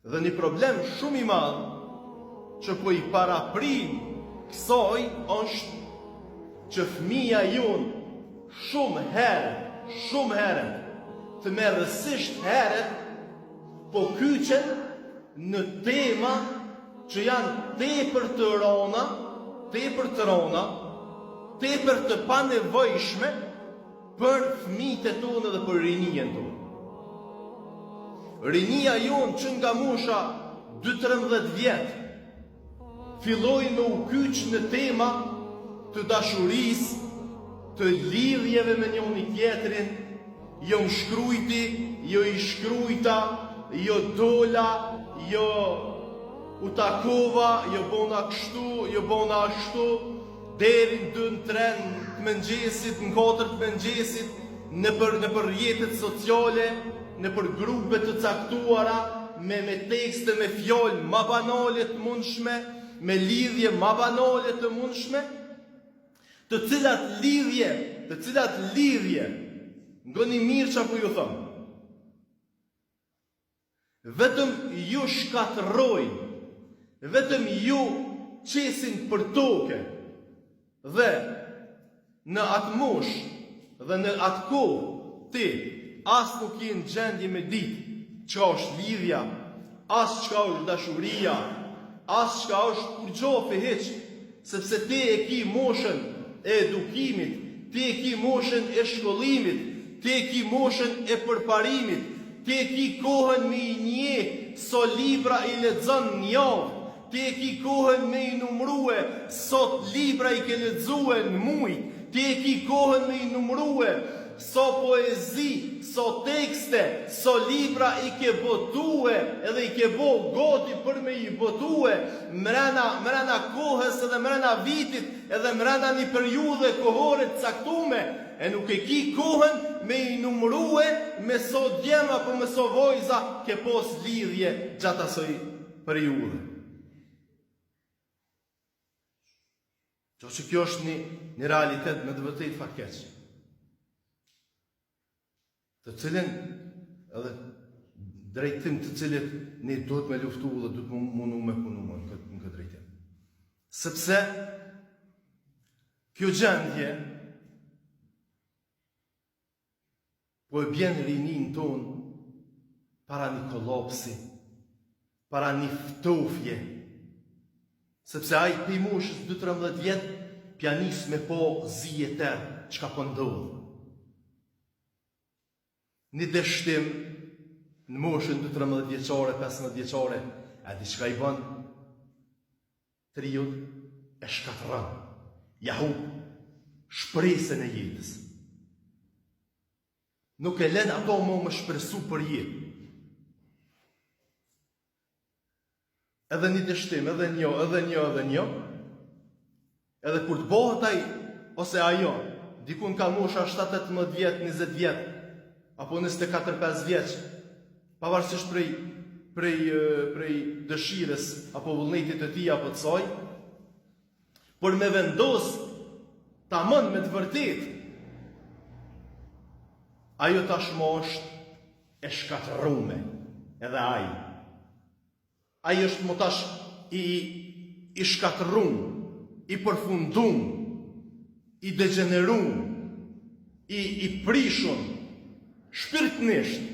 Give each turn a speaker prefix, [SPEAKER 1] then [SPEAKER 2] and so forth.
[SPEAKER 1] Dhe një problem shumë i madh që po i paraprin kësaj është që fëmija jonë shumë herë, shumë herë, tmerrësisht herët, po kyçen në tema që janë tepër të rona, tepër të rona, tepër të panevojshme për fëmijët e tonë dhe për rininë tonë. Rinia jonë që nga mosha 2-13 vjet fillojnë me u kyç në tema të dashurisë, të lidhjeve me njoni tjetrin, jo më shkrujti, jo i shkrujta, jo dola, jo u takova, jo bona kështu, jo bona ashtu, deri në 2 në 3 të mëngjesit, në 4 të mëngjesit, nëpër nëpër rrjetet sociale, nëpër grupe të caktuara, me me tekste, me fjalë ma banale të mundshme, me lidhje ma banale të mundshme, të cilat lidhje, të cilat lidhje, ngoni mirë ça po ju thom, Vetëm ju shkatërrojnë, vetëm ju qesin për toke dhe në atë moshë dhe në atë kohë ti as nuk je në gjendje me ditë çka është lidhja, as çka është dashuria, as çka është kurgjo fe hiç, Sepse ti e ki moshën e edukimit, ti e ki moshën e shkollimit, ti e ki moshën e përparimit, ti e ki kohën me i njeh sa libra i lexon në javë, ti e ki kohën me i numrue sa libra i ke lexue në muj, ti e ki kohën me i numrue sa poezi, sa tekste, sa libra i ke botue edhe i ke bo gati për me i botue mrena, mrena kohës edhe mrena vitit edhe mrena një periudhe kohore të caktume, e nuk e ki kohën me i numrue me sa djem apo me sa vojza ke pos lidhje gjatë asoj periudhe. Kjo që kjo është një, një realitet me të vërtetë fatkeq. Të cilin edhe drejtim të cilit ne duhet me luftu dhe duhet me mundu me punu në këtë, në këtë drejtim. Sepse kjo gjendje Po e bjen rininë tonë para një kolapsi, para një ftofje, sepse ai prej moshës 2-13 vjet, pja nis me pa zi e terr, çka po ndodh. Një dështim në moshën 2-13 vjeçare, 15 vjeçare, a di çka i bën? Të riut e shkatërron, ja hup shpresën e jetës. Nuk e len ato mo me shpresu për jetë. Edhe një dështim, edhe një, edhe një, edhe një. Edhe kur të bëhet ai ose ajo, dikun ka mosha 17 vjet, 20 vjet, apo 24-5 vjeç, Pavarësisht prej prej prej dëshirës apo vullnetit të tij apo të saj, por me vendos tamon me të vërtetë, ajo tashmë është e shkatërrume, edhe ai. Ai është mo tash i i shkatërrum, i përfundum, i degjenerum, i i prishun shpirtnisht.